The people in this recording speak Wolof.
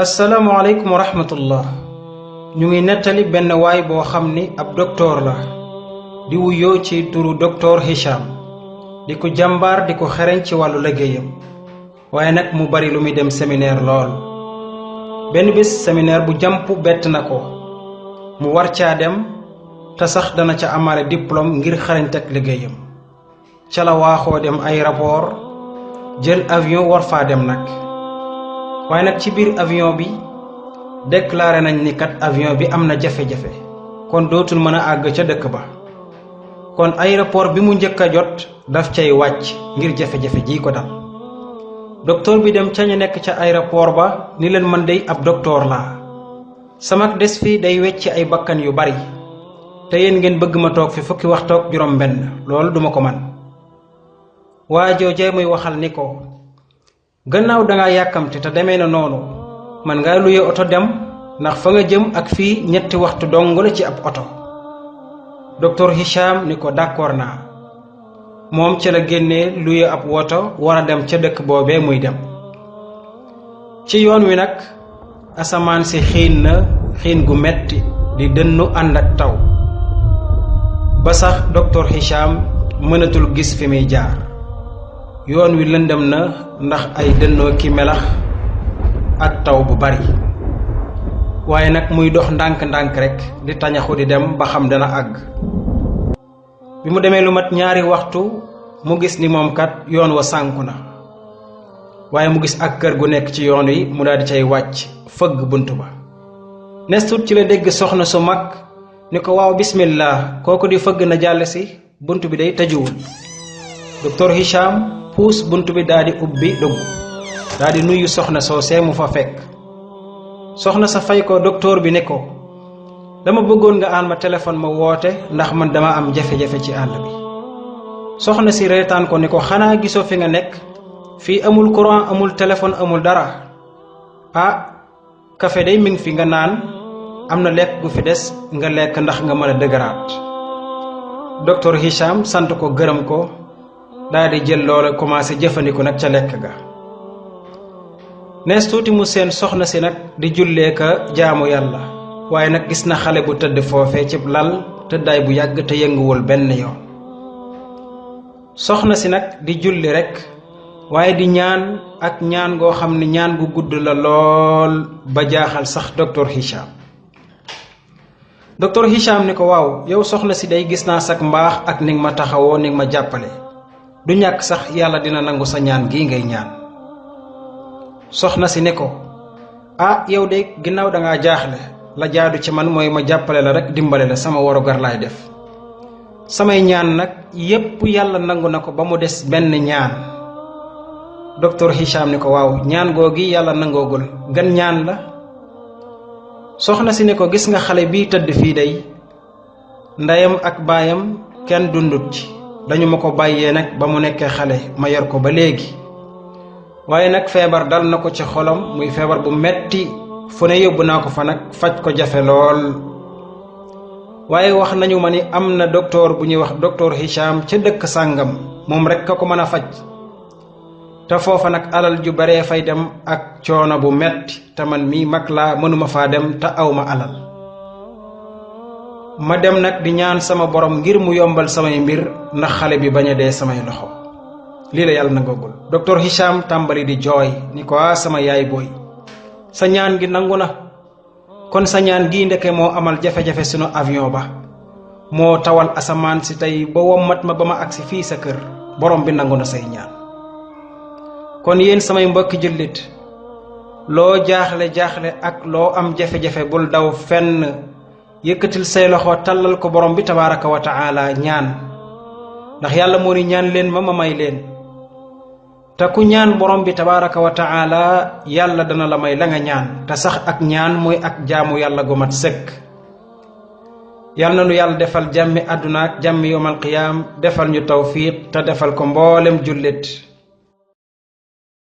asalaamaaleykum wa rahmatullah ñu ngi nettali benn waay boo xam ni ab docteur la di wuyoo ci turu docteur Hicham di ko jàmbaar di ko xereñ ci wàllu liggéeyam waaye nag mu bari lu muy dem séminaire lool benn bés séminaire bu jàmp bett na ko mu war caa dem te sax dana ca amaale diplôme ngir xarañte ak liggéeyam ca la waaxoo dem aéroport jël avion war faa dem nag waaye nag ci biir avion bi déclaré nañ ni kat avion bi am na jafe-jafe kon dootul mën a àgg ca dëkk ba kon aéroport bi mu njëkk a jot daf cay wàcc ngir jafe-jafe ji ko dal docteur bi dem ca ñu nekk ca aéroport ba ni leen man dey ab docteur laa sama des fii day wecc ay bakkan yu bari te yéen ngeen bëgg ma toog fi fukki waxtu ak juróom benn loolu duma ko man waa joojee muy waxal ni ko gannaaw dangaa yàkkamte te demee na noonu man ngaa luye oto dem ndax fa nga jëm ak fii ñetti waxtu dong la ci ab oto docteur Hicham ni ko d'accord naa moom ci la génnee luye ab woto war a dem ca dëkk boobee muy dem ci yoon wi nag asamaan si xiin na xiin gu metti di dënnu ànd ak taw ba sax docteur Hicham mënatul gis fi muy jaar yoon wi lëndëm na ndax ay dënnoo ki melax ak taw bu bari waaye nag muy dox ndànk-ndànk rekk di tañaxu di dem ba xam dana àgg bi mu demee lu mat ñaari waxtu mu gis ni moom kat yoon wa sànku na waaye mu gis ak kër gu nekk ci yoon wi mu daldi cay wàcc fëgg bunt ba nestut ci la dégg soxna su mag ni ko waaw bismillah kooku di fëgg na jàll si bunt bi day tëjuwul docteur Hicham puus bunt bi daldi ubbi dugg daldi nuyu soxna soosee mu fa fekk soxna sa fay ko docteur bi ne ko dama bëggoon nga aan ma téléphone ma woote ndax man dama am jafe-jafe ci àll bi soxna si reetaan ko ni ko xanaa gisoo fi nga nekk fii amul courant amul téléphone amul dara café day mi ngi fi nga naan am na lekk gu fi des nga lekk ndax nga mën a dëgëraat docteur Hicham sant ko gërëm ko daldi jël loola commencé jëfandiku nag ca lekk ga nees tuuti mu seen soxna si nag di jullee ka jaamu yàlla waaye nag gis na xale bu tëdd foofee cib lal tëddaay bu yàgg te yënguwul benn yoon soxna si nag di julli rekk waaye di ñaan ak ñaan goo xam ne ñaan gu gudd la lool ba jaaxal sax docteur Hicham docteur Hicham ni ko waaw yow soxna si day gis naa sak mbaax ak ni nga ma taxawoo ni nga ma jàppale du ñàkk sax yàlla dina nangu sa ñaan gii ngay ñaan soxna si ne ko yow de ginnaaw dangaa jaaxle la jaadu ci man mooy ma jàppale la rek dimbale la sama warugar laay def samay ñaan nag yépp yàlla nangu na ko ba mu des benn ñaan docteur Hicham ni ko waaw ñaan googi yàlla nangoogul gan ñaan la soxna si ne ko gis nga xale bii tëdd fii day ndeyam ak baayam kenn dundut ci dañu ma ko bàyyee nag ba mu nekkee xale ma yor ko ba léegi waaye nag feebar dal na ko ci xolam muy feebar bu metti fu ne yóbbu naa ko fa nag faj ko jafe lool waaye wax nañu ma ni am na docteur bu ñuy wax docteur Hicham ca dëkk sàngam moom rekk a ko mën a faj te foofa nag alal ju baree fay dem ak coono bu metti te man mii mag laa mënuma faa dem te awma alal ma dem nag di ñaan sama borom ngir mu yombal samay mbir ndax xale bi bañ a dee samay loxo lii la yàlla nangagul docteur Hicham tàmbali di jooy ni ko sama yaay booy sa ñaan gi nangu na kon sa ñaan gii ndeke moo amal jafe-jafe sunu avion ba moo tawal asamaan si tey ba wommat ma ba ma agsi fii sa kër borom bi nangu na say ñaan kon yéen samay mbokki jullit loo jaaxle ak loo am jafe-jafe bul daw fenn yëkkatil say loxo tàllal ko borom bi tabaaraka wa taala ñaan ndax yàlla moo ni ñaan leen ma may leen te ku ñaan borom bi tabaaraka wa taala yàlla dana la may la nga ñaan te sax ak ñaan muy ak jaamu yàlla gu mat sëkk yàlla na nu yàlla defal jàmmi àdduna ak jàmmi yawmal qiyaam defal ñu tawfiq te defal ko mboolem jullit